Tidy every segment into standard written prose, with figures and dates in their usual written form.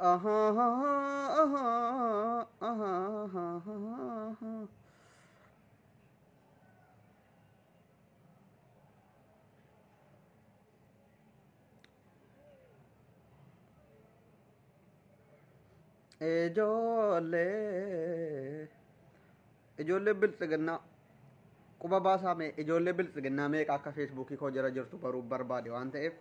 Ahaa ahaa. Ijoollee ijoollee biltsiginnaa quba baasaa mee ijoollee biltsiginnaa meeqa akka feesbuukii koo jala jirtu baruu barbaade waan ta'eef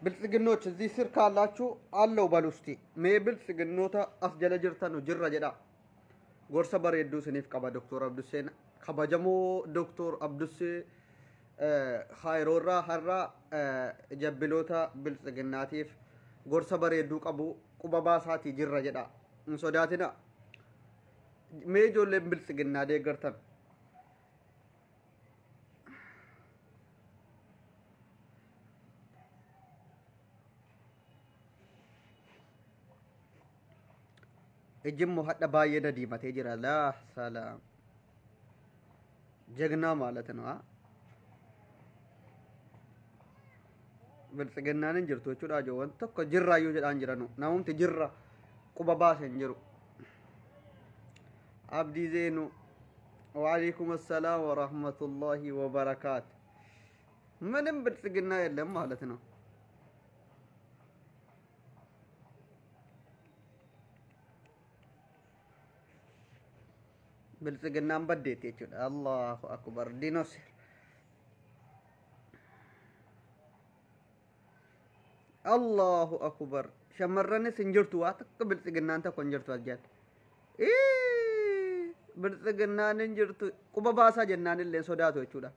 biltsiginnoች እዚህ ስር ካላችሁ አለው በሉ እስቲ mee biltsiginnoota as jala jirtanu jirra jedha. Gorsa bareedduu isiniif qaba Doktor Abdusseen kabajamoo Doktor Abdussee Haayiroorraa har'a jabbiloota biltsiginnaatiif gorsa bareedduu qabu quba baasaatii jirra jedha. Hin sodaatina. Mee ijoolleen biltsiginnaa deeggartan. Ijji immoo hadha baay'ee na diimatee jira. Laa salaam. ጀግና ማለት ነው። Biltsiginnaan hin jirtu jechuudha ijoowwan tokko jirraayyuu jedhaan jiranu namumti jirra quba baase hin jiru. Abdii Zeenu ወአለይኩም ሰላም ወረህመቱላሂ ወበረካቱ። ምንም ብልጽግና የለም ማለት ነው። Biltsiginnaan baddeetti jechuudha. Allahu akbar dinosir. Allahu akbar. Shamarranis hin jirtu waa takka biltsiginnaan tokko hin jirtu as jala. Biltsiginnaan hin jirtu quba baasaa jennaan illee sodaatu jechuudha.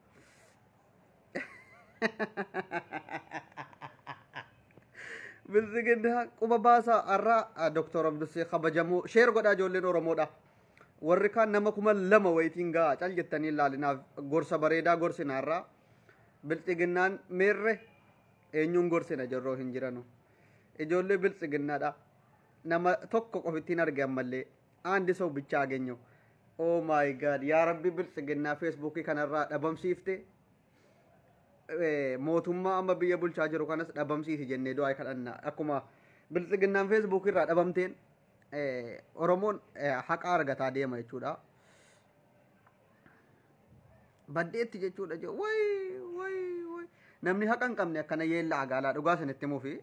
Biltsiginnaa quba baasaa har'a Doktor Abdussee kabajamoo share godhaa ijoolleen Oromoodha. Warri kaan nama 2000 wayitiin ga'a cal jettanii ilaalinaaf gorsa bareedaa gorsina har'a. Biltsiginnaan meerre eenyuun gorsina jirroo hin jiranu. Ijoollee biltsiginnaadha. Nama tokko qofittiin arge ammallee አንድ ሰው ብቻ አገኘው። Oh my God yaa Rabbi biltsiginnaa feesbuukii kanarraa dhabamsiifte mootummaa amma biyya bulchaa jiru kanas dhabamsiisi jennee du'aa kadhanna. Akkuma biltsiginnaan feesbuukii irraa dhabamteen Oromoon haqa argataa deema jechuudha. Baddeetti jechuudha. Way way way namni haqa hin qabne akkana yeellaa agaalaa dhugaa isinitti himuufi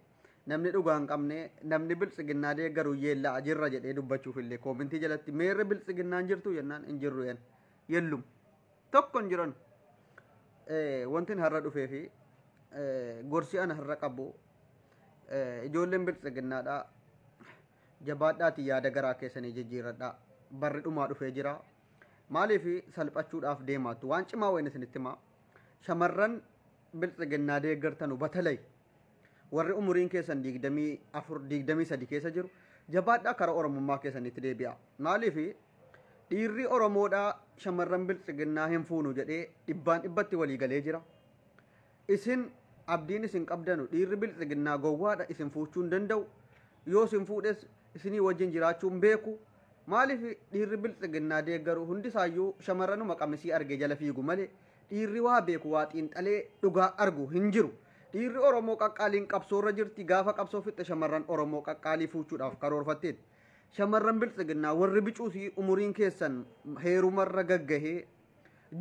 namni dhugaa hin qabne namni biltsiginnaa deeggaru yeellaa jirra jedhee dubbachuuf illee koomintii jalatti meerre biltsiginnaan jirtu jennaan hin jirru yellum tokko hin jiran. Wantin har'a dhufee fi gorsi ana har'a qabu ijoolleen biltsiginnaadha. Jabaadhaati yaada garaa keessanii jijjiirradha. Barri dhumaa dhufee jira. Maaliif salphachuudhaaf deemaattu waan cimaa wayin isinitti himaa. Shamarran biltsiginnaa deeggartanu batalay warri umuriin keessan 24 23 keessa jiru jabaadhaa kara Oromummaa keessanitti deebi'a. Maaliif dhiirri Oromoodhaa shamarran biltsiginnaa hin fuunu jedhee dhibbaan dhibbatti walii galee jira. Isin abdiin isin qabdanu dhiirri biltsiginnaa gowwaadha isin fuuchuu hin danda'u. Yoo isin fuudhes isinii wajjin jiraachuu hin beeku. Maaliif dhiirri biltsiginnaa deeggaru hundisaayyuu shamarranuma qamisii arge jala fiigu malee dhiirri waa beeku waa xiinxalee dhugaa argu hin jiru. Dhiirri Oromoo qaqqaaliin qabsoorra jirti gaafa qabsoo fixxe shamarran Oromoo qaqqaalii fuuchuudhaaf karoorfatteetti. Shamarran biltsiginnaa warri bicuusii umuriin keessan heerumarra gaggahee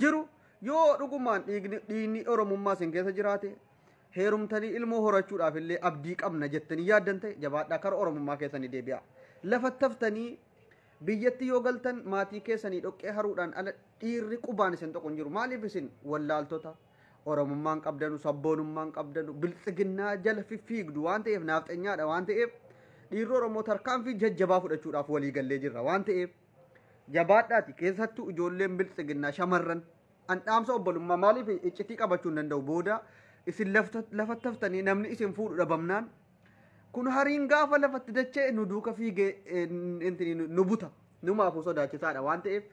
jiru yoo dhugumaan dhiigni Oromummaa isin keessa jiraate heerumtanii ilmoo horachuudhaaf illee abdii qabna jettanii yaaddan ta'e jabaadhaa kara Oromummaa keessanii deebi'a. Lafa taftanii biyyatti yoo galtan maatii keessanii dhoqqee haruudhaan ala dhiirri qubaan isin tokko hin jiru. Maaliif isin wallaaltota Oromummaan qabdanu sabboonummaan qabdanu biltsiginnaa jala fiffiigdu waan ta'eef naafxanyaadha waan ta'eef dhiirri Oromoo tarkaanfii jajjabaa fudhachuudhaaf walii gallee jirra waan ta'eef jabaadhaati keessattuu ijoolleen biltsiginnaa shamarran an dhaamsa obbolummaa maaliif iccitii qabachuu hin danda'u booda isin lafa taftanii namni isin fuudhu dhabamnaan kun hariin gaafa lafatti dachee nu duuka fiigee nu buta numaafuu sodaachisaadha waan ta'eef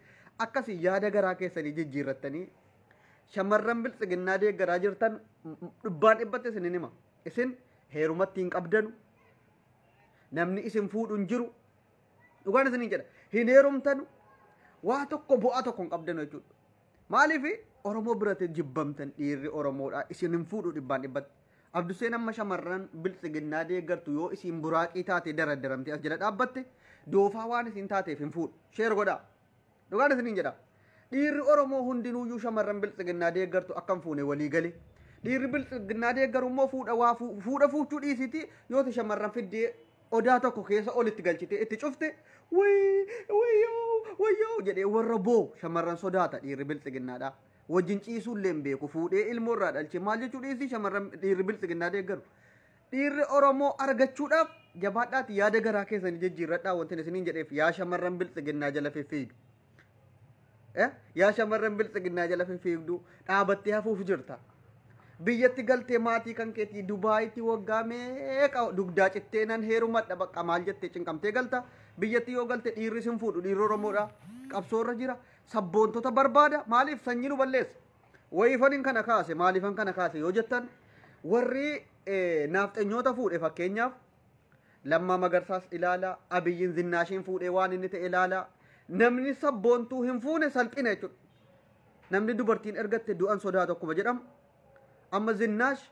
akkasii yaada garaa keessanii jijjiirrattanii shamarran biltsiginnaa deeggaraa jirtan dhibbaan dhibbatti isin hima. Isin heerumatti hin qabdanu namni isin fuudhu hin jiru dhugaan isin jedha hin heerumtanu waa tokko bu'aa tokko hin qabdanu jechuudha. Maaliif Oromoo biratti jibbamtan dhiirri Oromoodha isin hin fuudhu dhibbaan dhibbatti. Abduseen amma shamarran biltsiginnaa deeggartu yoo isiin buraaqii taate daraddaramte as jala dhaabbatte doofaa waan isiin taateef hin fuudhu. Share godhaa. Dhugaan isiniin jedha. Dhiirri Oromoo hundinuuyyuu shamarran biltsiginnaa deeggartu akka hin fuune walii gale. Dhiirri biltsiginnaa deeggaru immoo fuudha waa fuudha fuuchuu dhiisiti yoo shamarran fiddee odaa tokko keessa olitti galchite itti cufte wayyoo wayyoo jedhee warra boo shamarran sodaata dhiirri biltsiginnaadha. Wajjin ciisuullee hin beeku fuudhee ilmoo irraa dhalche maal jechuu dhiisii shamarran dhiirri biltsiginnaa deeggaru. Dhiirri Oromoo argachuudhaaf jabaadhaati yaada garaa keessanii jijjiirradhaa wanti isiniin jedheef yaa shamarran biltsiginnaa jala fiffiigdu. Yaa shamarran biltsiginnaa jala fiffiigdu dhaabattee hafuuf jirta. Biyyatti galtee maatii kan keetii Dubaayitti waggaa meeqa dugdaa cittee nan heerumadha bakka maal jettee cinqamtee galta. Biyyatti yoo galte dhiirri sin fuudhu dhiirri Oromoodha. Qabsoorra jira. Sabboontota barbaada. Maaliif sanyii nu balleessa? Wayiifan kana kaase maaliifan kana kaase yoo jettan warri naafxenyoota fuudhe fakkeenyaaf Lammaa Magarsaas ilaala, Abiyyiin Zinnaashiin fuudhee waan inni ta'e ilaala. Namni sabboontuu hin fuune salphina jechuudha. Namni dubartiin ergatte du'an sodaatu akkuma jedhamu. Amma Zinnaash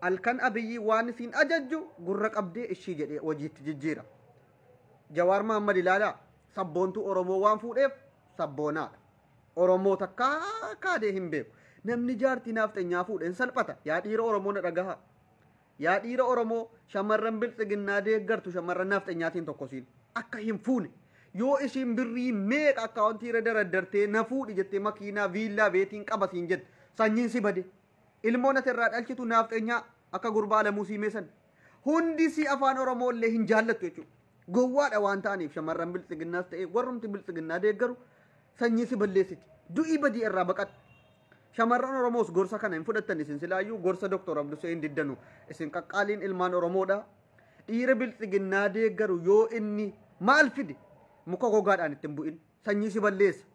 halkan Abiyyi waan isiin ajajju gurra qabdee ishii jedhee hojiitti jijjiira. Jawaar Mahammad ilaalaa sabboontuu Oromoo waan fuudheef sabboonaadha. Oromoo takkaa kaadee hin beeku. Namni jaartii naafxenyaa fuudheen salphata. Yaa dhiira Oromoo na dhagaha. Yaa dhiira Oromoo shamarran biltsiginnaa deeggartu shamarran naafxenyaatiin tokkosiin akka hin fuune. Yoo isiin birrii meeqa akkaawwantii irra daraddartee na fuudhi jettee makiinaa viillaa beetiin qabasiin jette sanyiin si bade. Ilmoon ati irraa dhalchitu naafxenyaa akka gurbaa lamuu siimee san. Hundi si afaan Oromoo illee hin jaallattu jechuudha. Gowwaadha waan ta'aniif shamarran biltsiginnaas ta'e warrumti biltsiginnaa deeggaru sanyii si balleessiti. Du'ii badii irraa baqadhu. Shamarran Oromoos gorsa kana hin fudhattan isin silaayyuu gorsa Dr. Abdusee hin diddanu. Isin qaqqaaliin ilmaan Oromoodha. Dhiira biltsiginnaa deeggaru yoo inni maal fide muka gogaadhaan ittiin bu'in sanyii si balleessa.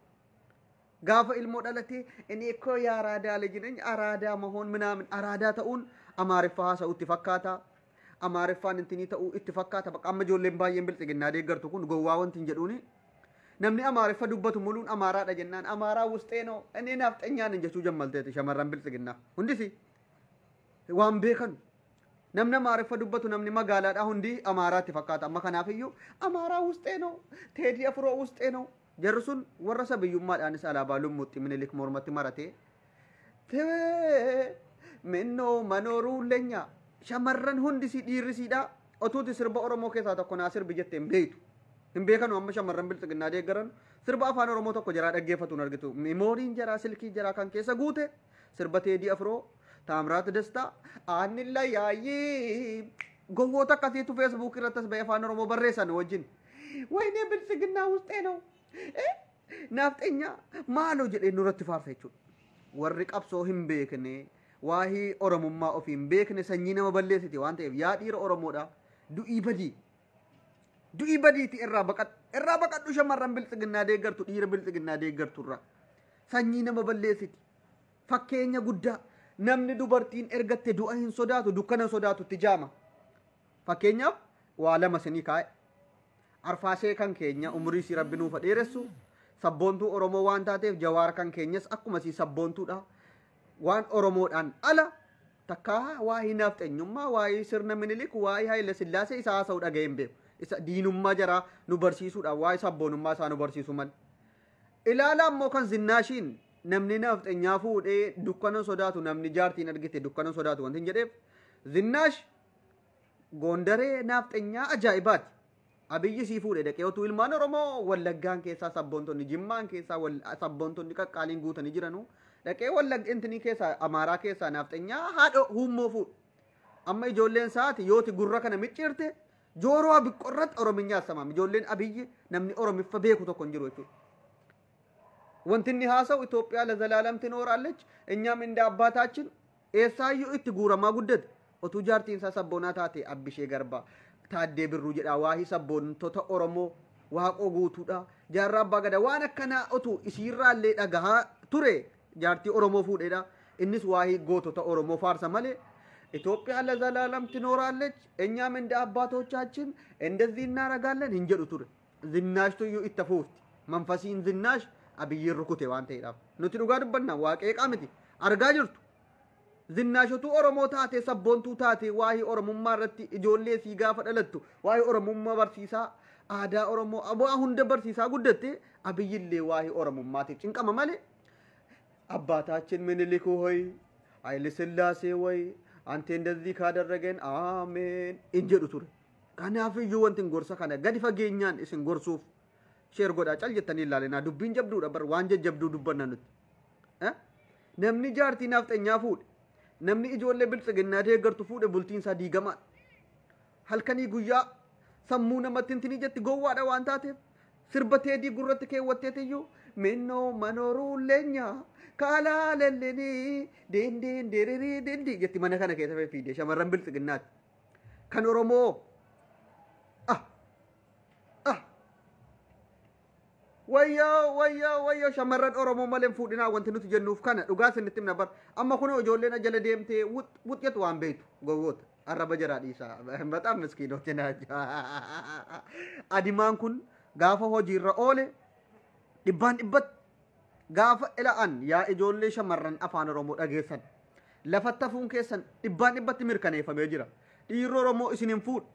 Gaafa ilmoo dhalatee inni ikkoo yaa araadaa lejinany araadaa mahoon minaamin araadaa ta'uun Amaariffaa haasa'u itti fakkaata. Amaariffaan intinii ta'uu itti fakkaata. Bakka amma ijoolleen baay'een biltsiginnaa deeggartu kun gowwaa wanti hin jedhuuni. Namni Amaariffa dubbatu muluun Amaaraadha jennaan Amaaraa wusxeenoo inni naafxenyaan hin jechuu jammalteeti shamarran biltsiginnaa. Hundisi waan beekanu. Namni Amaariffa dubbatu namni magaalaadhaa hundi Amaaraatti fakkaata. Amma kanaafiyyuu Amaaraa wusxeenoo Teedii Afuroo wusxeenoo. Jarri sun warra sabiyyummaadhaanis alaabaa lummuutti Minilik mormatti maratee minnoo manooruu lenya shamarran hundisi dhiirrisiidha. Otuuti sirba Oromoo keessaa tokko naa sirbi jettee hin beektu. Hin beekanu amma shamarran biltsiginnaa deeggaran sirba afaan Oromoo tokko jaraa dhaggeeffatu hin argitu. Memooriin jaraa silkii jaraa kan keessa guute sirba Teedii Afroo, Taamiraat Dastaa, Aanilla Yaayyii gowwoota akkasiitu feesbuuk irratti as ba'ee afaan Oromoo barreessan wajjin. Waynee biltsiginnaa wusxee noo naafxenyaa maaloo jedhee nurratti faarsa jechuudha. Warri qabsoo hin beekne waa'ee Oromummaa ofii hin beekne sanyii nama balleessiti waan ta'eef yaa dhiira Oromoodha du'ii badii. Du'ii badiiti irraa baqadhu. Irraa baqadhu shamarran biltsiginnaa deeggartu dhiira biltsiginnaa deeggartu irraa. Sanyii nama balleessiti. Fakkeenya guddaa namni dubartiin ergatte du'a hin sodaatu dukkana hin sodaatu itti jaama. Fakkeenyaaf waa lama sinii kaa'e. Arfaasee kan keenya umurii si rabbi nuuf dheeressu sabboontuu Oromoo waan taateef Jawaar kan keenyas akkuma si sabboontuudha. Waan Oromoodhaan ala takkaa waa'ee naafxenyummaa waa'ee sirna Minilik waa'ee Haayile Sillaasee isa haasa'u dhaga'ee hin beeku. Isa diinummaa jaraa nu barsiisuudhaaf waa'ee sabboonummaa isaa nu barsiisu malee. Ilaala ammoo kan Zinnaashiin namni naafxenyaa fuudhee dukkana sodaatu namni jaartiin argite dukkana sodaatu wanti hin jedheef Zinnaash Gondaree naafxenyaa ajaa'ibaati. Abiyyi sii fuudhe dhaqee otuu ilmaan Oromoo Wallaggaan keessaa sabboontonni Jimmaan keessaa sabboontonni qaqqaaliin guutanii jiranu dhaqee Wallagga intinii keessaa Amaaraa keessaa naafxenyaa haadha huummoo fuudhu. Amma ijoolleen isaati yooti gurra kana micciirte jooroo biqqorratti Orominyaa samaam ijoolleen Abiyyi namni Oromiffa beeku tokko hin jiru jechuudha. Wanti inni haasa'u Itoophiyaa ለዘላለም ትኖራለች እኛም እንደ አባታችን eessaayyuu itti guuramaa guddate otuu jaartiin isaa sabboonaa taate Abbishee Garbaa Taaddee Birruu jedha waa'ee sabboontota Oromoo Waaqoo guutuudha jaarraa abbaa gadaa waan akkanaa otuu isiirraallee dhagahaa ture jaartii Oromoo fuudheedha innis waa'ee gootota Oromoo faarsa malee ኢትዮጵያ ለዘላለም ትኖራለች እኛም እንደ አባቶቻችን እንደዚህ እናደርጋለን hin jedhu ture. Zinnaashtuyyuu itti fuufti. Manfasiin Zinnaash Abiyyiin rukute waan ta'eedhaaf. Nuti dhugaa dubbanna waaqeeqaa miti. Argaa jirtu. Zinnaashotuu Oromoo taate sabboontuu taate waa'ee Oromummaa irratti ijoollee sii gaafa dhalattu waa'ee Oromummaa barsiisaa aadaa Oromoo waa hunda barsiisaa guddatte Abiyyillee waa'ee Oromummaatiif cinqama malee አባታችን ምኒልክ ሆይ ኃይለ ሥላሴ ወይ አንተ እንደዚህ ካደረገን አሜን እንጀዱ ture. Kanaafiyyuu wanti gorsa kana gadi fageenyaan isin gorsuuf share godhaa cal jettanii ilaalinaa dubbiin jabduudha bar waan jajjabduu dubbanna nuti. Namni jaartii naafxanyaa fuudhe namni ijoollee biltsiginnaa deeggartu fuudhe bultiin isaa diigamaadha. Halkanii guyyaa sammuu namatti hintinii jetti gowwaadha waan taateef sirba teedii gurratti keewwatteetiyyuu minnoo manoruu leenya kaalaa lellenii dindin diririi dindi jetti mana kana keessa fiidee shamarran biltsiginnaati. Kan Oromoo wayyoo wayyoo wayyoo shamarran Oromoo malee hin fuudhinaa wanti nuti jennuuf kana dhugaa isinitti himna bar amma kunoo ijoolleen jala deemtee wuxxetu waan beektu gowwoota arraba jaraa dhiisaa በጣም ምስኪኖች ናቸው። Adimaan kun gaafa hojiirra oole dhibbaan dhibbatti gaafa ila'an yaa ijoollee shamarran afaan Oromoo dhageessan lafatti hafuun keessan dhibbaan dhibbatti mirkaneeffamee jira. Dhiirri Oromoo isin hin fuudhu.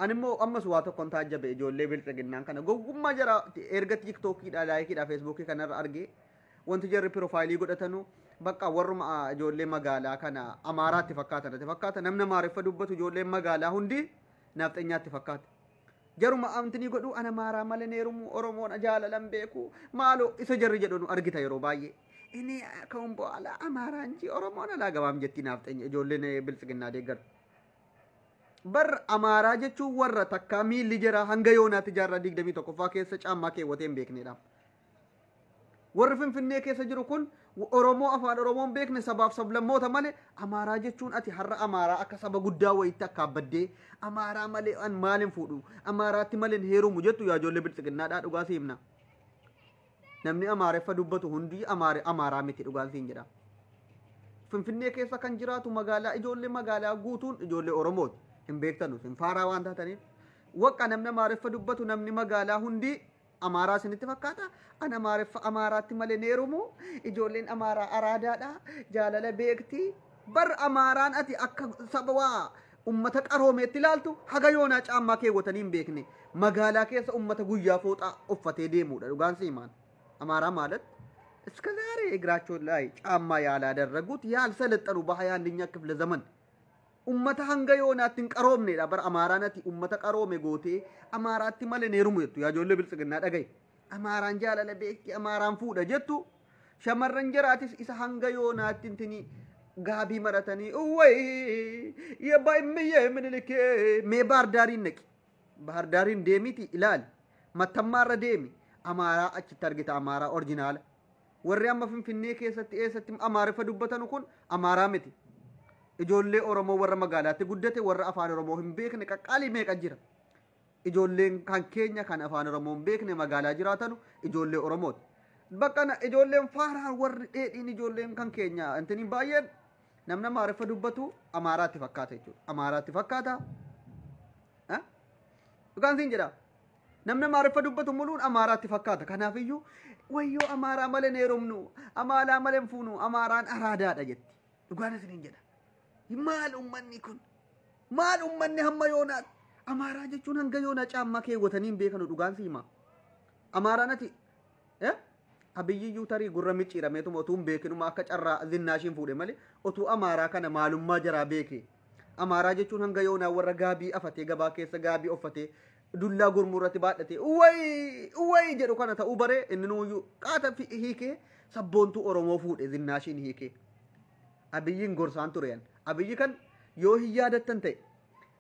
Ani immoo ammas waa tokkon taajjabe ijoollee biltsiginnaan kana gowwummaa jara erga tiiktookiidha laayikiidha feesbuukii kanarra argee wanti jarri piroofaayilii godhatanu bakka warruma ijoollee magaalaa kana Amaaraatti fakkaata natti fakkaata namni Amaariffa dubbatu ijoolleen magaalaa hundi naafxanyaatti fakkaata. Jaruma amtinii godhu ana Amaaraa malee neerumu Oromoon jaalalan beeku maaloo isa jarri jedhu nu argita yeroo baay'ee. Inni kan bo'ala Amaaraa inji Oromoon alaa gabaam jetti naafxanya ijoolleen biltsiginnaa deeggartu. Bar Amaaraa jechuun warra takkaa miilli jira hanga yoonaatti jaarraa 21ffaa keessa caammaa keewwatee hin beeknedha. Warri Finfinnee keessa jiru kun Oromoo afaan Oromoo hin beekne sabaaf sablammoota malee Amaaraa jechuun ati har'a Amaaraa akka saba guddaa wayiitti akka abbaddee Amaaraa malee an maal hin fuudhu Amaaraatti malee hin heerumu jettu yaa ijoollee biltsiginnaadhaa dhugaa si himna. Namni Amaareffa dubbatu hundi Amaaraa miti dhugaan siin jedha. Finfinnee keessa kan jiraatu magaalaa ijoollee magaalaa guutuun ijoollee Oromooti. Hin beektanu hin faaraa waan taataniif. Waqqa namni Amaareffa dubbatu namni magaalaa hundi Amaaraa isinitti fakkaata. Ana Amaareffa Amaaraatti malee neerumu ijoolleen Amaaraa araadaadha jaalala beekti. Bar Amaaraan ati akka saba waa ummata qaroomeetti ilaaltu haga yoonaa caammaa keewwatanii hin beekne magaalaa keessa ummata guyyaa fooxaa uffatee deemudha dhugaan siimaan. Amaaraa ማለት እስከ ዛሬ እግራቸው ላይ ጫማ ያላደረጉት ያልሰለጠኑ በሃያ አንደኛ ክፍለ ዘመን ummata hanga yoonaatti hin qaroomnedha bar Amaaraan ati ummata qaroome gootee Amaaraatti malee neerumu jettu yaa ijoollee biltsiginnaa dhagaye. Amaaraan jaalala beekti Amaaraan fuudha jettu shamarran jaraatis isa hanga yoonaatti intini gaabii maratanii uwwayii yebbaa immiyyee minilikee mee Baardaariin naqi Baardaariin deemiti ilaali Mattammaarra deemi Amaaraa achitti argita Amaaraa orjinaala. Warri amma Finfinnee keessatti eessatti Amaariffa dubbatanu kun Amaaraa miti. Ijoollee Oromoo warra magaalaatti guddate warra afaan Oromoo hin beekne qaqqaalii meeqa jira. Ijoolleen kan keenya kan afaan Oromoo hin beekne magaalaa jiraatanu ijoollee Oromooti. Bakka ijoolleen faaraan warri dheedhiin ijoolleen kan keenya intiniin baay'een namni Amaariffa dubbatu Amaaraatti fakkaata jechuudha. Amaaraatti fakkaata. Dhugaan siin jedha. Namni Amaariffa dubbatu muluun Amaaraatti fakkaata. Kanaafiyyuu wayyoo Amaaraa malee hin heerumnu, Amaaraa malee hin fuunu, Amaaraan araadaadha jetti. Dhugaan isiniin jedha. Maal ummanni kun? Maal ummanni hamma yoonaatti? Amaaraa jechuun hanga yoonaa caammaa keewwatanii hin beekanu dhugaan si hima. Amaaraan ati Abiyyiyyuu tarii gurra micciirameetuma otuu hin beekinuma akka carraa zinnaashiin fuudhe malee otuu Amaaraa kana maalummaa jaraa beeke. Amaaraa jechuun hanga yoonaa warra gaabii afatee gabaa keessa gaabii uffatee dullaa gurmurratti baadhatee uwwayii uwwayii jedhu kana ta'uu baree inni nuuyyuu qaata hiikee sabboontuu Oromoo fuudhe zinnaashiin hiikee. Abiyyiin gorsaan ture. Abiyyi kan yoo hin yaadattan ta'e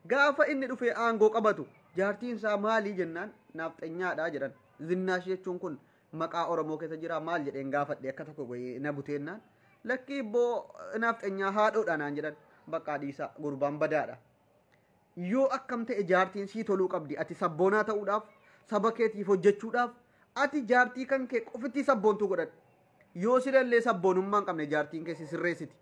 gaafa inni dhufee aangoo qabatu jaartiin isaa maalii jennaan naafxanyaadha jedhan. Zinnaash jechuun kun maqaa Oromoo keessa jira maal jedheen gaafadhe akka tokko na buteennaan lakkii ibboo naafxanyaa haadhoodha naan jedhan bakka dhiisaa gurbaan badaadha. Yoo akkam ta'e jaartiin sii toluu qabdi ati sabboonaa ta'uudhaaf saba keetiif hojjechuudhaaf ati jaartii kan kee qofitti sabboontuu godhadhu. Yoo silallee sabboonummaa hin qabne jaartiin kee si sirreessiti.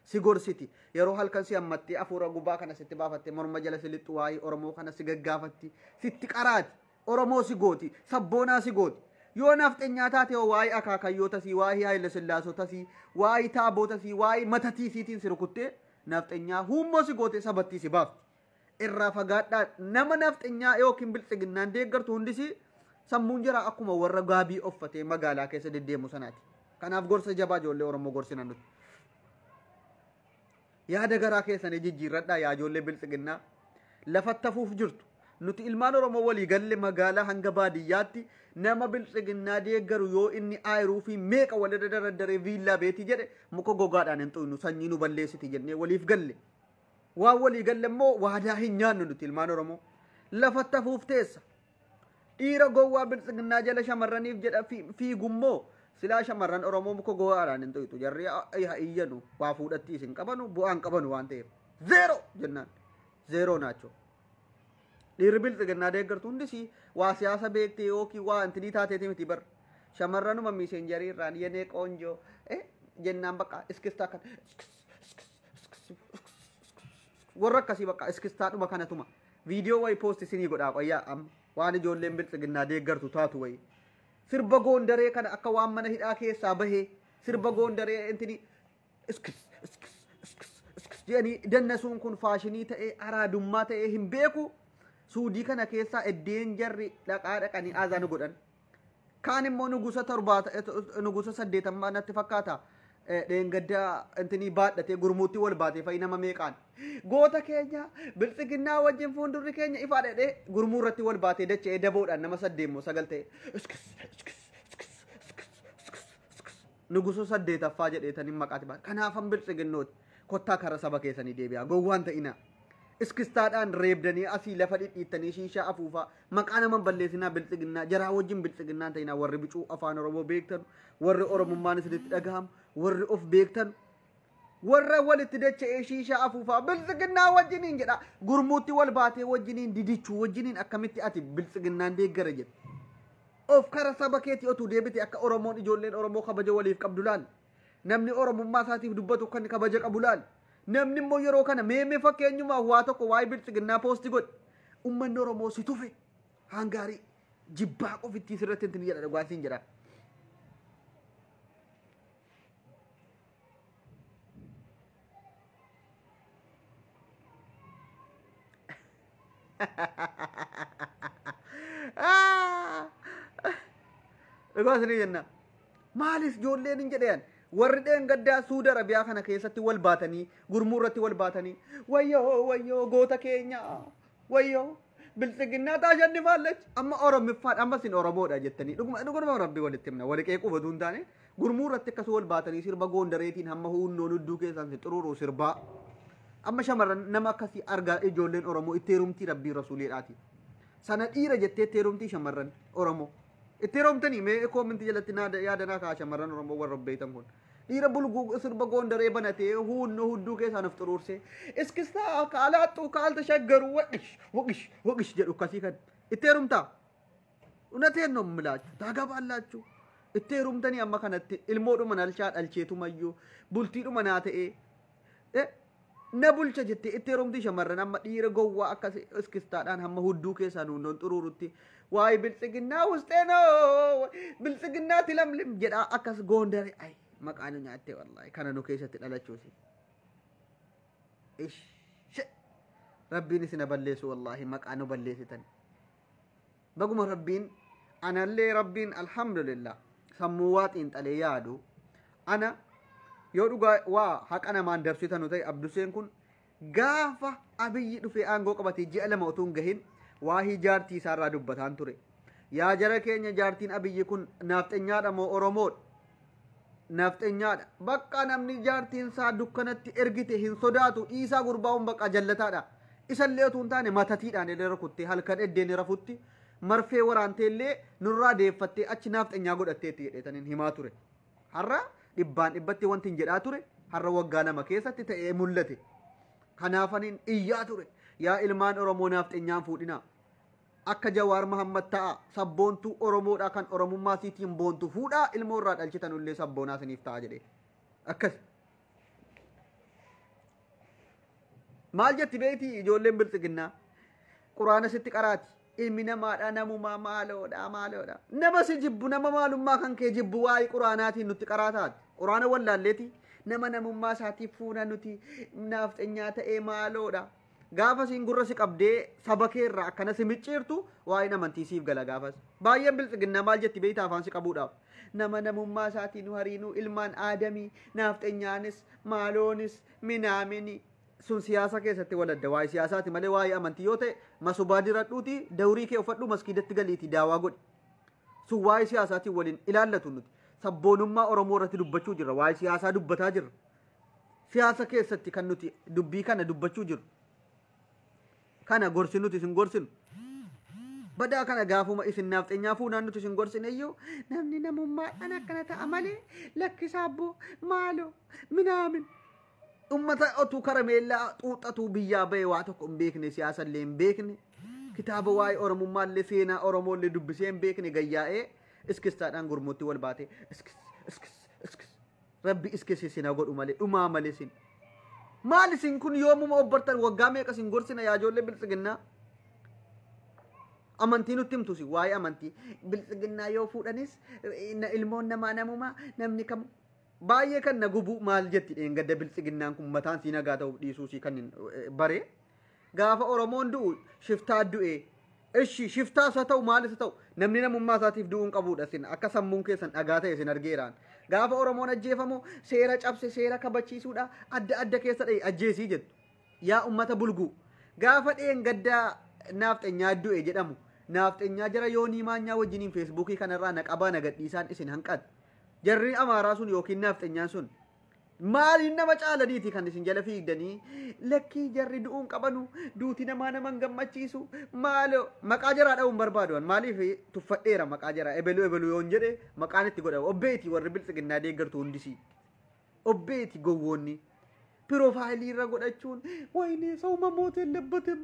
Si gorsiti yeroo halkan si hammattee afuura gubaa kana sitti baafattee morma jala si lixxu waa'ee Oromoo kana si gaggaafatti sitti qaraati Oromoo si gooti sabboonaa si gooti. Yoo nafxenyaa taate waa'ee akaakayyootasii, waa'ee Haayila Sillaasotasii, waa'ee taabootasii, waa'ee matatiisiitiin si rukuttee nafxenyaa huummoo si goote sabattii si baafti. Irraa fagaadhaa nama nafxenyaa yookiin biltsiginnaan deeggartu hundisi sammuun jira akkuma warra gaabii uffatee magaalaa keessa deddeemu sanaati. Kanaaf gorsa jabaa ijoollee Oromoo gorsina nuti. Yaada garaa keessanii jijjiirradhaa yaa ijoollee biltsiginnaa. Lafatti hafuuf jirtu. Nuti ilmaan Oromoo walii galle magaalaa hanga baadiyyaatti nama biltsiginnaa deeggaru yoo inni aayiruu fi meeqa walirra dardaree viillaa beetii jedhe muka gogaadhaan hin xuynu sanyii nu balleessiti jennee waliif galle. Waan walii galle immoo waadaa hin nyaannu nuti ilmaan Oromoo. Lafatti hafuuf teessa. Dhiira gowwaa biltsiginnaa jala shamarraniif jedha fiigummoo silaa shamarran Oromoo muka gogaadhaan hin xuytu. Jarri iyyanu waa fuudhatti isin qabanu bu'aan qabanu waan ta'eef. Zeero jennaan. Zeeroo naachoo. Dhiirri biltsiginnaa deeggartu hundis waa siyaasa beektee yookiin waa intinii taateeti miti bar. Shamarranuma miiseenjarii irraan yenee qoonjoo jennaan bakka iskistaa kan warra akkasii bakka iskistaadhuma kanatuma. Viidiyoo wayii poost isinii godhaa qoyyaa amma waan ijoolleen biltsiginnaa deeggartu taatu wayii. Sirba goondaree kana akka waan mana hidhaa keessaa bahee sirba goondaree intinii iskis iskis iskis iskis jedhanii dannasuun kun faashinii ta'ee araadummaa ta'ee hin beeku. Suudii kana keessaa eddeen jarri dhaqaa dhaqanii aazaa nu godhan. Kaan immoo nugusa nugusa 8 natti fakkaata. Dheengaddaa intinii baadhatee gurmuutti wal baatee fa'i nama meeqaan. Goota keenya biltsiginnaa wajjin fuuldurri keenya ifaa dhedhee gurmuu irratti wal baatee dacha'ee daboodhaan nama 8 moo 9 ta'e. Iskis iskis iskis iskis iskis iskis nugusa 8ffaa jedheetanii maqaati baate. Kanaafan biltsiginnooti. Kottaa kara saba keessanii deebi'aa. Gowwaan ta'inaa. Iskistaadhaan reebdanii asii lafa dhidhiittanii shiishaa afuufaa maqaa nama balleessinaa biltsiginnaa jaraa wajjin biltsiginnaan ta'inaa warri bicuu afaan Oromoo beektan warri Oromummaan isinitti dhagahamu warri of beektan warra walitti dacha'ee shiishaa afuufaa biltsiginnaa wajjiniin jedha gurmuutti wal baatee wajjiniin didichuu wajjiniin akkamitti ati biltsiginnaan deeggara jedhu. Of kara saba keetii otuu deebite akka Oromoon ijoolleen Oromoo kabaja waliif qabdu laal. Namni Oromummaa isaatiif dubbatu kan kabaja qabu laal. Namni immoo yeroo kana meemee fakkeenyumaa waa tokko waa'ee biltsiginnaa poosti godhe. Uummanni Oromoo si tufe hangaarii jibbaa qofittii sirratti hin jedha dhugaatiin jedha. Dhugaatiin jenna. Maaliif ijoolleen hin jedhan? Warri dheengaddaa Suudi Arabiyaa kana keessatti wal baatanii gurmuu irratti wal baatanii wayyoo wayyoo goota keenya wayyoo biltsiginnaa taashanni faallachi amma Oromiffaan amma isin Oromoodha jettanii dhuguma dhuguma rabbi walitti himna wali qeequu baduu hin taane gurmuu irratti akkasuma wal baatanii sirba goondareetiin hamma hunnoo hudduu keessaan si xuruuru sirbaa amma shamarran nama akkasii argaa ijoolleen Oromoo itti heerumtii rabbii rasuuliidhaati sana dhiira jettee itti heerumtii shamarran Oromoo itti heerumtanii mee koominti jalatti yaadanaa kaa shamarran Oromoo warra beektan kun. Dhiira bulguu sirba goondaree banatee hunnoo hudduu keessaan of xuruursee iskistaa kaalaattuu kaalta shaggaru waqish waqish waqish jedhu akkasii kan itti heerumtaa. Unateen no milaachuu taagabaallachuu itti heerumtanii amma kanatti ilmoodhuma nalchaa dhalcheetumayyuu bultiidhuma naa ta'ee na bulcha jettee itti heerumtii shamarran amma dhiira gowwaa akkas iskistaadhaan hamma hudduu keessaan hundoon xuruurutti waa'ee biltsiginnaa wusteenoo biltsiginnaatti lamlim jedhaa akkas goondaree ayi. Maqaan nyaattee wallaahi kana nu keessatti dhalachuusi. Ishee rabbiin isin balleessu wallaahi maqaa nu balleessitan. Baguma rabbiin anallee rabbiin alhamdulillah sammuu waa xiinxalee yaadu ana yoo dhugaa waa haqa namaan dabsitanu ta'e Abduseen kun gaafa Abiyyi dhufee aangoo qabatee ji'a 2 utuu hin gahin waahii jaartii isaarraa dubbataan ture. Yaa jara keenya jaartiin Abiyyi kun naafxenyaadha moo Oromoodha? Naafxenyaadha. Bakka namni jaartiin isaa dukkanatti ergite hin sodaatu dhiisaa gurbaa'uun bakka jallataadha. Isallee utuu hin taane matatiidhaan illee rukuttee halkan eddeen rafutti marfee waraantee illee nurraa deeffattee achi naafxenyaa godhatteetti jedheetaniin himaa ture. Har'a dhibbaan dhibbatti wanti hin jedhaa ture har'a waggaa 2 keessatti ta'ee mul'ate. Kanaafaniin iyyaa ture. Yaa ilmaan Oromoo naafxenyaan fuudhinaa. Akka Jawaar Mahammad ta'a sabboontuu Oromoodha kan Oromummaa siitiin boontu fuudhaa ilmoo irraa dhalchitan illee sabboonaa isiniif ta'a jedhee. Akkas. Maal jetti beektii ijoolleen biltsiginnaa? Quraana sitti qaraati. Ilmi namaadha namumaa maaloodha maaloodha. Nama si jibbu nama maalummaa kan kee jibbu waa'ee quraanaatiin nutti qaraa taate. Quraana wallaalleeti nama namummaa isaatiif fuuna nuti naafxenyaa ta'ee maaloodha. Gaafa siin gurra si qabdee saba keerraa akkana si micciirtu waa'een amantii siif gala gaafas. Baay'een bilxiginnaa maal jetti beektaa afaan si qabuudhaaf. Nama namummaa isaatiin nu hariinuu ilmaan aadamii naafxenyaanis maaloonis minaamini. Sun siyaasa keessatti waladda waa'ee siyaasaati malee waa'ee amantii yoo ta'e masubaa diradhuuti dawrii kee uffadhu maskiidatti galiitii daawaa godhi. Sun waa'ee siyaasaatiin waliin ilaallatu nuti. Sabboonummaa Oromoo irratti dubbachuu jirra. Waa'ee siyaasaa dubbataa jirra. Siyaasa keessatti kan nuti dubbii kana dubbachuu jirru. Kana gorsi nuti isin gorsinu. Badaa kana gaafuma isin naafxeenyaa fuunaan nuti isin gorsine iyyuu namni namummaadhaan akkana ta'a malee lakkisaa abboo maaloo minaamin. Ummata otuu karameellaa xuuxatuu biyyaa bahe waa tokko hin beekne siyaasa illee hin beekne kitaaba waa'ee Oromummaa illee seenaa Oromoo illee dubbisee hin beekne gayyaa'ee iskistaadhaan gurmuutti wal baatee iskis iskis iskis rabbi iskis isin haa godhu malee dhumaa malee isin. Maal isin kun yoomuma obbartan waggaa meeqa isin gorsina yaa ijoollee biltsiginnaa? Amantii nutti himtu si waa'ee amantii biltsiginnaa yoo fuudhanis ilmoon namaa namumaa namni kam baay'ee kan na gubu maal jetti dheengadda biltsiginnaan kun mataan sii nagaa ta'uuf dhiisuu sii kan bare gaafa Oromoon du'u shiftaa du'e ishi shiftaas haa ta'u maalis haa ta'u namni namummaa isaatiif du'uu hin qabuudha isin akka sammuun keessan dhagaa ta'e isin argeeraan gaafa Oromoon ajjeefamu seera cabse seera kabachiisuudha adda adda keessa dha'e ajjeesii jettu yaa ummata bulguu gaafa dheengaddaa naafxenyaa du'e jedhamu naafxenyaa jara yoonii maanyaa wajjiniin feesbuukii kanarraa na qabaa na gadhiisaan isin hanqate. Jarri amaaraa sun yookiin naafxenyaan sun maaliin nama caalaniiti kan isin jala fiigdanii lakkii jarri du'uun qabanu duuti namaa nama hin gammachiisu maaloo maqaa jaraa dha'uun barbaadu maaliif tuffadheera maqaa jaraa ebeluu ebeluu yoon jedhe maqaan itti godhama obbeeti warri biltsiginnaa deeggartu hundisii obbeeti gowwoonni piroofaayilii irra godhachuun wayinee ሰው መሞት የለበትም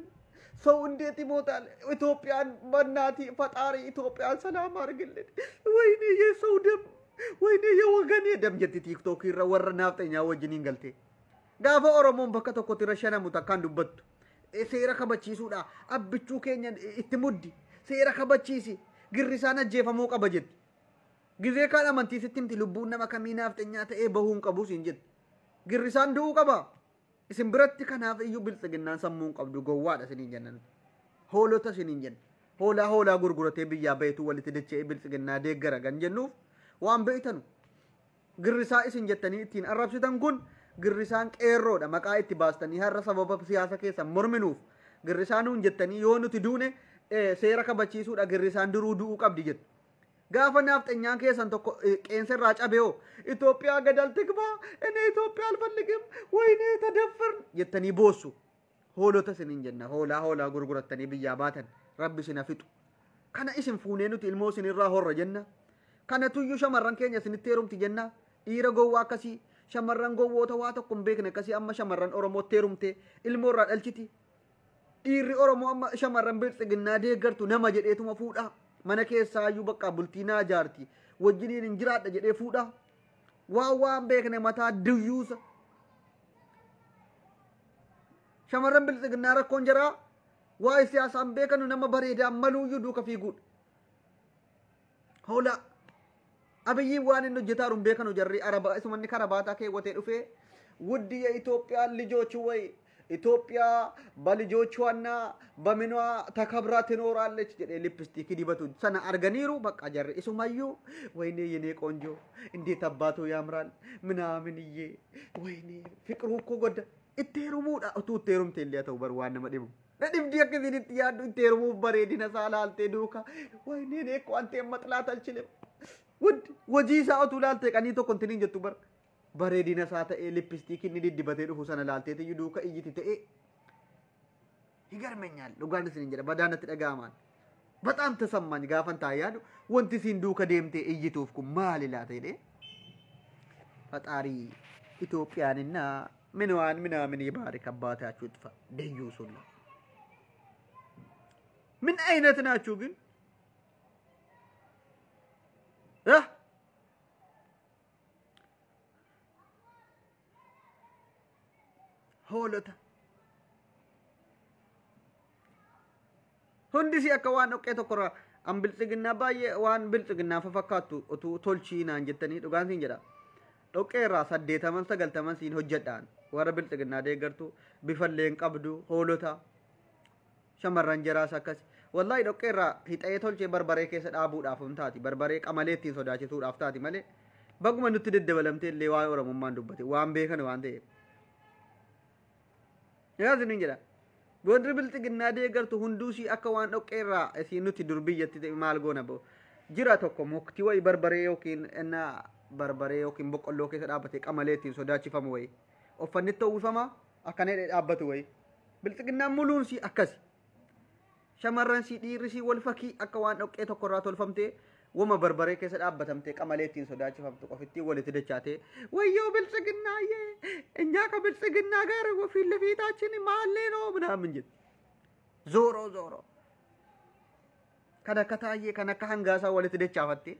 ሰው እንዴት ይሞታል? ኢትዮጵያን በእናቲ ፈጣሪ ኢትዮጵያን ሰላም አድርግልን። ወይኔ የሰው ደም ወይኔ የወገኔ ደም jetti tiiktookii irra warra naafxenyaa wajjiniin galte. Gaafa Oromoon bakka tokkotti irra shanamu takkaan dubbattu. Seera kabachiisuudha. Abbichuu keenya itti muddi. Seera kabachiisi. Girrisaan ajjeefamuu qaba jetti. Gizee kaan amantii sitti himti lubbuun nama kamii naafxenyaa ta'ee bahuu hin qabu siin jetti. Girrisaan du'uu qaba. Isin biratti kanaaf iyyuu biltsiginnaan sammuu hin qabdu gowwaadha isiniin jennan. Hoolota isiniin jenna. Hoolaa hoolaa gurguratee biyyaa bahetu walitti dacha'ee biltsiginnaa deeggara kan jennuuf waan beeytanu girrisaa isin jettanii ittiin arrabsitan kun girrisaan qeerroodha maqaa itti baastanii har'a sababa siyaasa keessa morminuuf girrisaa nuun jettanii yoo nuti duune seera kabachiisuudha girrisaan duruu du'uu qabdi jettu. Gaafa naafxenyaan keessan tokko qeensa irraa cabe hoo Itoophiyaa gadal tigbaa inni Itoophiyaa alfalligim wayinee tadaffar jettanii boossu. Hoolota isiniin jenna hoolaa hoolaa gurgurattanii biyyaa baatan rabbi isin hafixu. Kana isin fuunee nuti ilmoo isinirraa horra jenna. Kana tuyyuu shamarran keenya isinitti heerumti jenna. Dhiira gowwaa akkasii shamarran gowwoota waa tokko hin beekne akkasii amma shamarran Oromootti heerumte ilmoo irraa dhalchiti. Dhiirri Oromoo amma shamarran biltsiginnaa deeggartu nama jedheetuma fuudha. Mana keessaayyuu bakka bultii naa jaarti wajjiniin hin jiraadha jedhee fuudha. Waan waan beekne mataa diyyuusa. Shamarran biltsiginnaa rakkoon jaraa waa'ee siyaasaan beekanu nama bareedaa maluuyyuu duuka fiiguudha. Hoolaa. Abiyyiin waan inni hojjetaa jiru hin beekanu jarri araba isumanni karabaataa keewwatee dhufee ውድ የኢትዮጵያ ልጆች ወይ ኢትዮጵያ በልጆቿና በምኗ ተከብራ ትኖራለች jedhee lippistiikii dibatu sana arganiiru በቃ jarri isumayyuu ወይኔ የኔ ቆንጆ እንዴት አባቱ ያምራል ምናምንዬ ወይኔ ፍቅሩ እኮ ጎዳ itti heerumuudha utuu itti heerumte illee haa ta'u bar waan nama dhibu na dhibdii akka isin itti yaaddu itti heerumuuf bareedina isaa laaltee duuka ወይኔ እኔ እኮ አንተን መጥላት አልችልም ውድ hojii isaa utuu laaltee qanii tokko intiniin jettu bar bareedina isaa ta'ee lippistiikii inni diddibatee dhufu sana laalteetiyyuu duuka iyyiti ta'ee ይገርመኛል dhugaan isiniin jedha badaa natti dhaga'amaan በጣም ተሰማኝ gaafan taa'ee yaadu wanti isiin duuka deemtee iyyituuf kun maali laata jedhee ፈጣሪ ኢትዮጵያንና ምንዋን ምናምን ይባርክ አባታችሁ ይጥፋ ደዩሱላ ምን አይነት ናችሁ ግን እ hoolota Hundisi akka waan dhoqqee tokkorraa an biltsiginnaa baay'ee waan biltsiginnaa fakkaattu utuu tolchii naan jettanii dhugaan siin jedha. Dhoqqee irraa 80 90 siin hojjedhaan warra biltsiginnaa deeggartu bifallee hin qabdu hoolota shamarran jaraas akkas. Wallaahi dhoqqee irraa hixee tolchee barbaree keessa dhaabuudhaaf hin taati barbaree qamalee ittiin sodaachisuudhaaf taati malee baguma nutti deddabalamtee illee waa'ee Oromummaan dubbate waan beekan waan ta'eef. Yaa isiniin jedha. Warri biltsiginnaa deeggartu hunduusii akka waan dhoqqee irraa isiin nuti dur biyyatti maal goona bo. Jira tokko mukti wayii barbaree yookiin inna barbaree yookiin boqqolloo keessa dhaabbatee qamalee ittiin sodaachifamu wayii. Uffanni itti uwwifama akkana hidhee dhaabbatu wayii. Biltsiginnaan muluunsii akkasi. Shamarran sii dhiirri sii wal fakii akka waan dhoqqee tokkorraa tolfamtee wama barbaree keessa dhaabbatamtee qamalee ittiin sodaachifamtu qofittiin walitti dachaatee wayyoo biltsiginnaa yee እኛ ከብልጽግና ጋር ፊት ለፊታችን ማሌ ነው ምናምን jetti. Zooroo zooroo. Kan akka Taayyee kan akka Hangaasaa walitti dachaafattee.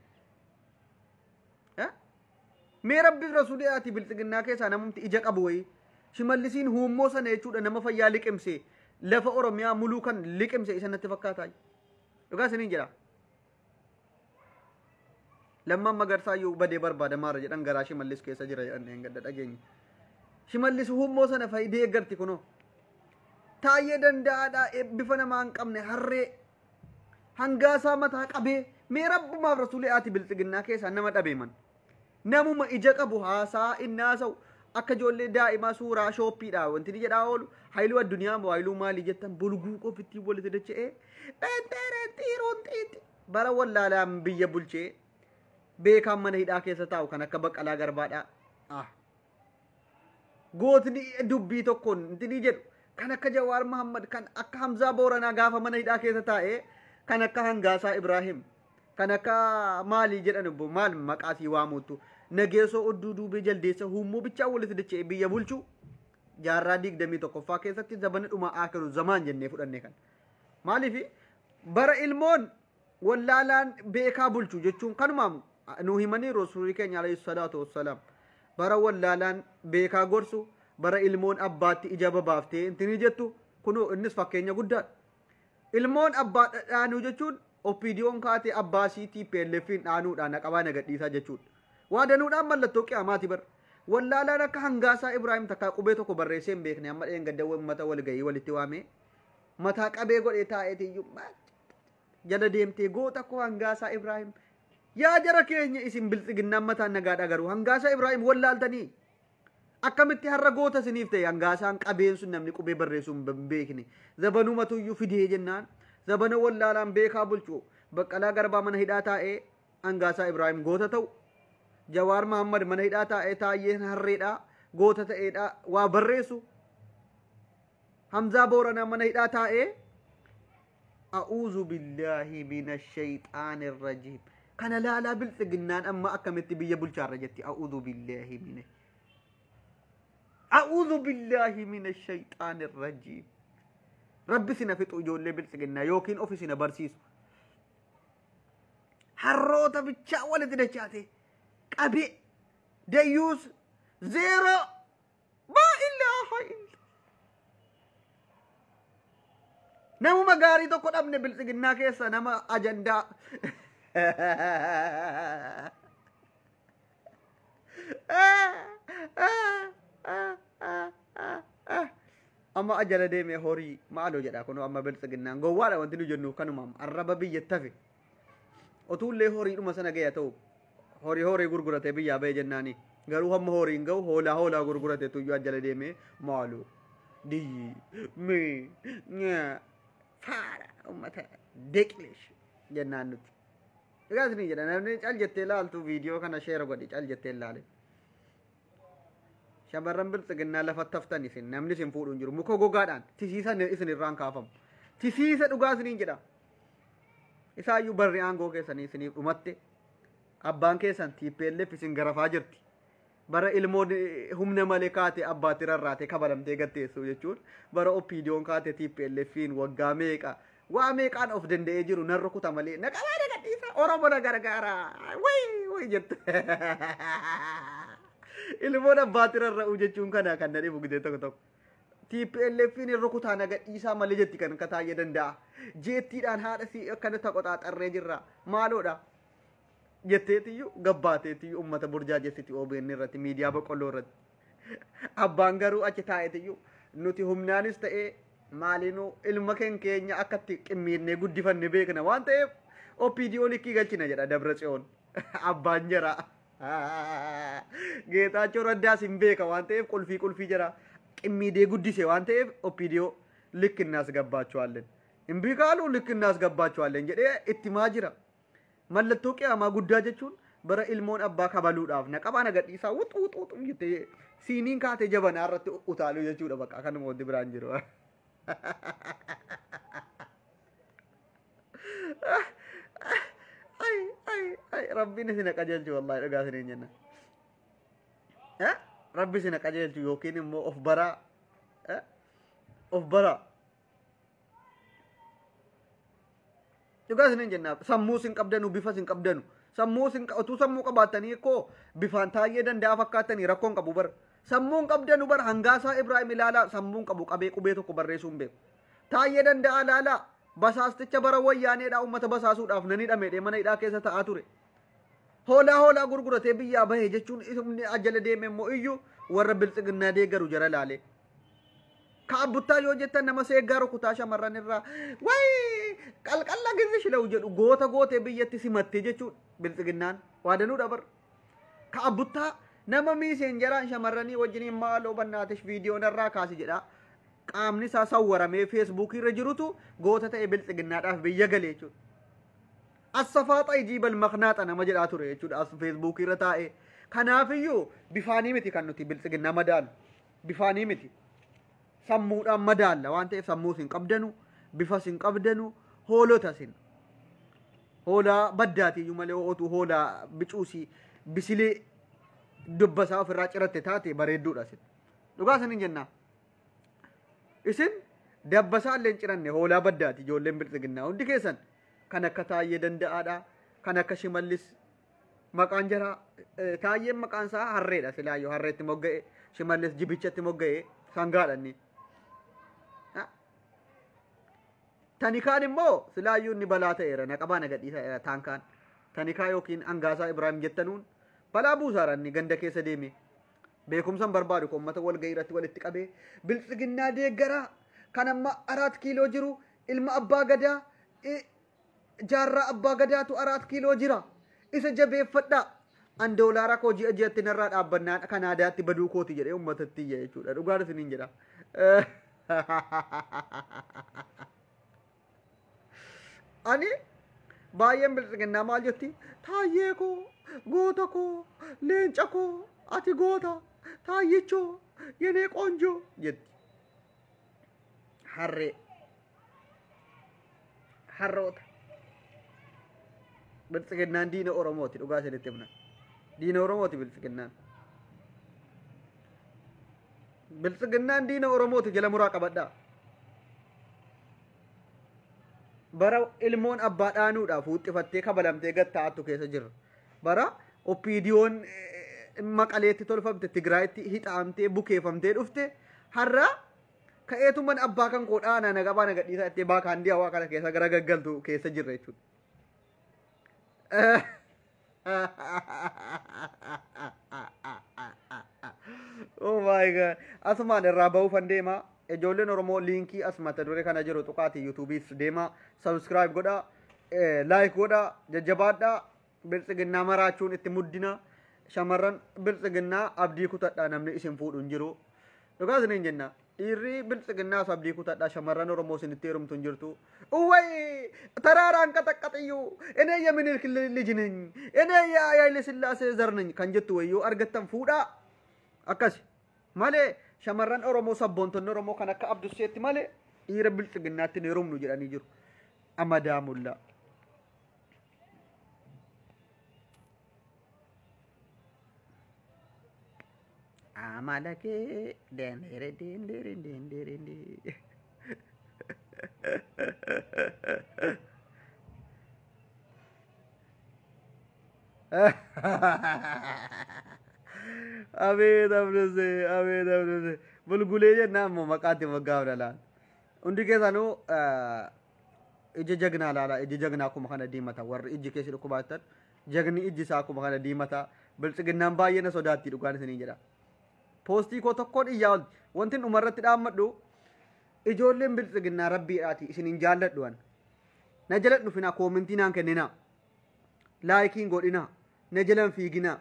Mee Rabbiif Rasuulii ati biltsiginnaa keessaa namumti ija qabu wayii. Shimallisiin huummoo sana jechuudha nama fayyaa liqimse lafa Oromiyaa muluu kan liqimse isa natti fakkaataa. Dhugaa isiniin jedha. Lammaan Magarsaa iyyuu badee barbaadamaara jedhan garaa Shimallis keessa jira jedhan hin gadda dhageenye. Shimallis huummoo sana fayyidee eeggarti kunoo. Taayyee danda'aadhaa bifa namaa hin qabne harree Hangaasaa mataa qabee mee Rabbumaaf Rasuulii ati biltsiginnaa keessaa nama dhabeeman. Namuma ija qabu haasaa inni haasa'u akka ijoollee daa'imaa suuraa shooppiidha wanti inni jedhaa oolu haayiluu addunyaa moo haayiluu maalii jettan bulguu qofittiin walitti dacha'ee dhenxeereen xiiroon xiixi bara wallaalaan biyya bulchee beekaan mana hidhaa keessa taa'u kan akka Baqqalaa Garbaadhaa. Gootni dubbii tokkoon intinii jedhu kan akka Jawaar Mahammad kan akka Hamzaa Booranaa gaafa mana hidhaa keessa taa'ee kan akka Hangaasaa Ibraahim kan akka maalii jedhan obbo maal maqaa sii waamuuttu nageessoo odduu duubee jaldeessa huummoo bichaa walitti dacha'ee biyya bulchu jaarraa 21ffaa keessatti zabana dhumaa akiru zamaan jennee fudhanne kan. Maaliif bara ilmoon wallaalaan beekaa bulchu jechuun kanumaam nu himanii rasuulli keenya alayhi salaatu wassalaam bara wallaalaan beekaa gorsu bara ilmoon abbaatti ija babaaftee intinii jettu kunoo innis fakkeenya guddaadha. Ilmoon abbaa dhaanuu jechuun OPDO'n kaatee abbaa siitii TPLF'n dhaanuudhaan naqabaa nagadhiisaa jechuudha. Waa danuudhaan mallattoo qiyaamaati bara. Wallaalaan akka Hangaasaa Ibraahim takkaa qubee tokko barreessee hin beekne amma dheengadda uummata walgahii walitti waamee mataa qabee godhee taa'eetiyyuu jala deemtee goota koo Hangaasaa Ibraahim yaa jara keenya isin biltsiginnaan mataan nagaadha garuu Hangaasaa Ibraahim wallaaltanii akkamitti har'a goota isiniif ta'e Hangaasaan qabeen sun namni qubee barreessuu hin beekne zabanumatuyyuu fidee jennaan zabana wallaalaan beekaa bulchu Baqqalaa Garbaa mana hidhaa taa'ee Hangaasaa Ibraahim goota ta'u Jawaar Mahammad mana hidhaa taa'ee Taayyeen harreedhaa goota ta'eedhaa waa barreessu Hamzaa Booranaa mana hidhaa taa'ee a'uuzu billaahi mina shayxaanir rajiim kana laalaa biltsiginnaan amma akkamitti biyya bulchaarra jetti a'uuzu billaahi mina a'uuzu billaahi mina shayxaanir rajiim Rabbi sina fixu ijoollee biltsiginnaa yookiin ofi sina barsiisu harroota bichaa walitti dachaate qabee dayyuus zeeroo maa ilaaha illa namuma gaarii tokko dhabne biltsiginnaa keessa nama ajandaa amma ajala deemee horii maaloo jedha kunoo amma biltsiginnaan gowwaadha wanti nu jennuuf kanumaam arraba biyyatti hafe otuullee horiidhuma sana ga'e ta'u horii horii gurguratee biyyaa ba'e jennaani garuu hamma horiin ga'u hoolaa hoolaa gurgurate tuyyuu ajala deemee maaloo diyyi mee nyaa faara ummata deqlesh jennaan nuti. Egaa isinii jedha namni cal jettee laaltu viidiyoo kana sheera godhi cal jettee laale. Shamarran biltsiginnaa lafatti haftan isin namni isin fuudhu hin jiru muka gogaadhaan tisiisa isin irraan kaafamu. Tisiisa dhugaa isiniin jedha. Isaayyuu barri aangoo keessanii isiniif dhumatte abbaan keessan TPLF isin garafaa jirti. Bara ilmoon humna malee kaatee abbaatti rarraatee kabalamtee gatteessu jechuun bara OPDO'n kaatee TPLF'n waggaa meeqa waa meeqaan of danda'ee jiru nan rukuta malee na qabaa na gadhiisa Oromoo na gargaara wayi wayi jettu. Ilmoon abbaatti rarra'u jechuun kana kan na dhibu gidee tokko tokko. TPLF'n rukutaa naga dhiisaa malee jetti kan akka Taayyee Danda'a. Jeettiidhaan haadha si akkana taqoxaaxarree jirra. Maaloodha? Jetteetiyyuu gabbaateetiyyuu uummata burjaajessiti OBN irratti miidiyaa boqqolloo irratti. Abbaan garuu achi taa'eetiyyuu nuti humnaanis ta'ee maaliinuu ilma keenya akkatti qimmiidnee guddifanne beekna waan ta'eef OPDO likkii galchina jedha Dabra Tsiyoon. Abbaan jara. Geetaachoo Raddaas hin beeka waan ta'eef qulfii jara qimmiidee guddise waan ta'eef OPDO likki እናስገባቸዋለን እምቢ ካሉ ልክ እናስገባቸዋለን jedhee itti maa jira. Mallattoo qiyaamaa guddaa jechuun bara ilmoon abbaa kabaluudhaaf naqabaa nagadhiisaa wuxu wuxu wuxu jettee siiniin kaatee jabanaa irratti utaaluu jechuudha bakka kanuma wanti biraan jiru. Ay ay ay rabbiin isin qajeelchu wallahi dhugaa isiniin jenna. Rabbi isin qajeelchu yookiin immoo of baraa of baraa. Dhugaa isiniin jenna sammuu isin qabdanu bifa isin qabdanu sammuu isin utuu sammuu qabaattanii koo bifaan Taayyee Danda'a fakkaattanii rakkoon qabu bara. Sammuun qabdanu bara Hangaasaa Ibraahim ilaalaa sammuun qabu qabee qubee tokko barreessuu hin beeku. Taayyee Danda'a ilaalaa basaasticha bara wayyaaneedhaa uummata basaasuudhaaf nan hidhame mana hidhaa keessa ta'aa ture. Hoolaa hoolaa gurguratee biyyaa bahe jechuun inni ajjala deeme immoo iyyuu warra biltsiginnaa deeggaru jara laalee. Kaabbuttaa yoo jettan nama seeggaa rukutaa shamarran irraa wayi qalqalla gizi shilau jedhu goota gootee biyyatti simattee jechuun biltsiginnaan waa danuudha bar. Kaabbuttaa nama miiseen jaraan shamarranii wajjiniin maaloo bannaatesh viidiyoon irraa kaasi jedha. Qaamni isaa sawwaramee feesbuukii irra jirutu goota ta'e biltsiginnaadhaaf biyya galee jechuudha. Assafaaxa ijiibal maqnaaxa nama jedhaa ture jechuudha as feesbuukii irra taa'ee. Kanaafiyyuu bifaanii miti kan nuti biltsiginnaa madaalu. Bifaanii miti. Sammuudhaan madaalla waan ta'eef sammuu isin qabdanu, bifa isin qabdanu, hoolota isin. Hoolaa baddaatiyyuu malee otuu hoolaa bicuusii bisilee dubbasaa ofirraa ciratte taate bareedduudha isin. Dhugaa isiniin jennaa. Isin dabbasaa illee hin ciranne hoolaa baddaati ijoolleen biltsiginnaa hundi keessan kan akka Taayyee Danda'aadha kan akka Shimallis maqaan jaraa Taayyeen maqaan isaa harreedha silaayyoo harreetti mogga'e Shimallis jibichatti mogga'e sangaadha inni. Tanikaan immoo silaayyuu inni balaa ta'eera naqabaa nagadhiisaa taankaan Tanikaa yookiin Hangaasaa Ibraahim jettanuun balaa buusaara inni ganda keessa deeme. Beekumsan barbaadu kan uummata walgahii irratti walitti qabee biltsiginnaa deeggaraa kan amma 4 kiiloo jiru ilma abbaa gadaa jaarraa abbaa gadaatu 4 kiiloo jira isa jabeeffadhaa an doolaara koo ji'a ji'atti narraa dhaabbannaan kan aadaatti baduu kooti jedhee uummatatti iyya jechuudha dhugaan isiniin jedha. Ani baay'een biltsiginnaa maal jetti Taayyee koo goota koo leenca koo ati goota Taayyichoo yenee ቆንጆ jetti. Harree harroota biltsiginnaan diina Oromooti dhugaa isinitti himna. Diina Oromooti biltsiginnaan. Biltsiginnaan diina Oromooti jala muraa qabadhaa. Bara ilmoon abbaa dhaanuudhaaf huxxifattee kabalamtee gad taa'attu keessa jirra. Bara OPDO'n maqaleetti tolfamte Tigraayitti hixaamtee bukeeffamtee dhufte har'a ka'eetuman abbaa kan koo dhaanaa naqabaa nagadhiisaa jettee baakaan hawaa kana keessa gara gaggaltu keessa jirra jechuudha. Oh my God. Asumaan irraa ba'uufan deema. Ijoolleen Oromoo liinkii as mata duree kana jiru tuqaatii yuutuubiis deema. Subscribe godhaa, like godhaa, jajjabaadhaa. Biltsiginnaa maraachuun itti muddina. Shamarran biltsiginnaa abdii kutadhaa namni isin fuudhu hin jiru. Dhugaa isiniin jenna. Dhiirri biltsiginnaas abdii kutadhaa shamarran Oromoo isinitti heerumtu hin jirtu. Uwway taraaraan qaxaqqaxiyyuu enee የምኒልክ ልጅ ነኝ እኔ የኃይለ ሥላሴ ዘር ነኝ kan jettu wayyoo argattan fuudhaa akkas malee shamarran Oromoo sabboontonni Oromoo kan akka Abdusseetti malee dhiira biltsiginnaatti hin heerumnu jedhanii jiru. Amadaa mullaa. Amala kee dendere dendere dendere dendere. Abeet Abdusee, abeet Abdusee. Bulgulee jennaan immoo maqaatti moggaafna laata. Hundi keessanuu ija jagnaa laala. Iji jagnaa akkuma kana diimata. Warri ijji keessi dhukkubaattan jagni ijji isaa akkuma kana diimata. Biltsiginnaan baay'ee na sodaatti, dhugaan isinii jedha. Poostii koo tokkoon iyyaa olti. Wanti dhumarratti dhaammadhu, ijoolleen biltsiginnaa rabbiidhaati isin hin jaalladhu an. Na jala dhufinaa, koomentii naan kenninaa. Laayikiin godhinaa. Na jalan fiiginaa.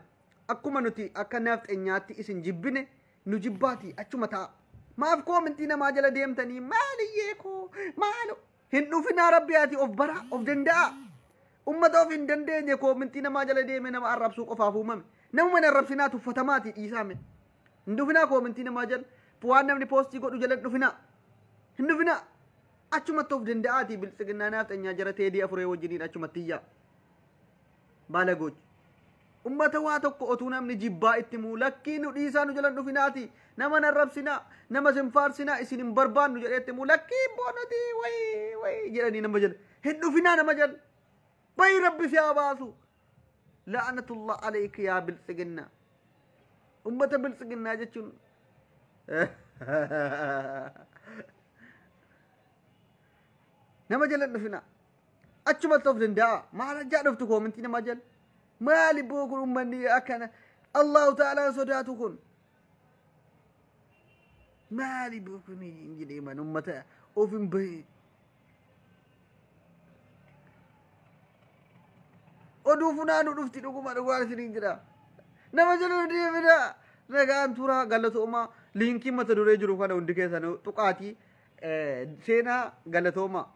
Akkuma nuti akka nafxenyaatti isin jibbine nu jibbaati achuma ta'a. Maaf koomentii namaa jala deemtanii maaliyyee koo maalo hin dhufinaa, rabbiyaati of baraa, of danda'a. Ummata of hin dandeenye koomentii namaa jala deeme nama arrabsuu qofaaf uumame. Namuma hin arrabsinaa, tuffatamaati dhiisaame. Hin dhufinaa koomentii namaa jala. Waan namni poostii godhu jala hin dhufinaa. Hin dhufinaa. Achumatti of danda'aati biltsiginnaa naafxanyaa jara teedii afuree wajjiniin achumatti iyyaa. Baalagooti. Ummata waa tokko otuu namni jibbaa itti muu lakkii nu dhiisaa, nu jalan dhufinaati, nama narrabsinaa, nama isin faarsinaa, isin hin barbaannu jedhee itti muu lakkii boonuti wayii wayii jedhanii nama jala hin dhufinaa, nama jala bayi, rabbi si haa baasu. La'anatullah alayka yaa biltsiginnaa. Ummata biltsiginnaa jechuun nama jala hin dhufinaa. Achumatti of danda'a. Maal ajjaa dhuftu koomintii namaa jala? Maali boo kun ummanni akkana Allahu ta'alaan sodaatu kun? Maali boo kun hin jedhee man ummata of hin bahe. Oduu funaanuu dhufti, dhuguma dhugaan isiniin jedha. Nama jala deemina, nagaan turaa, galatoomaa. Liinkii mata duree jiru kana hundi keessanuu tuqaatii seenaa, galatooma.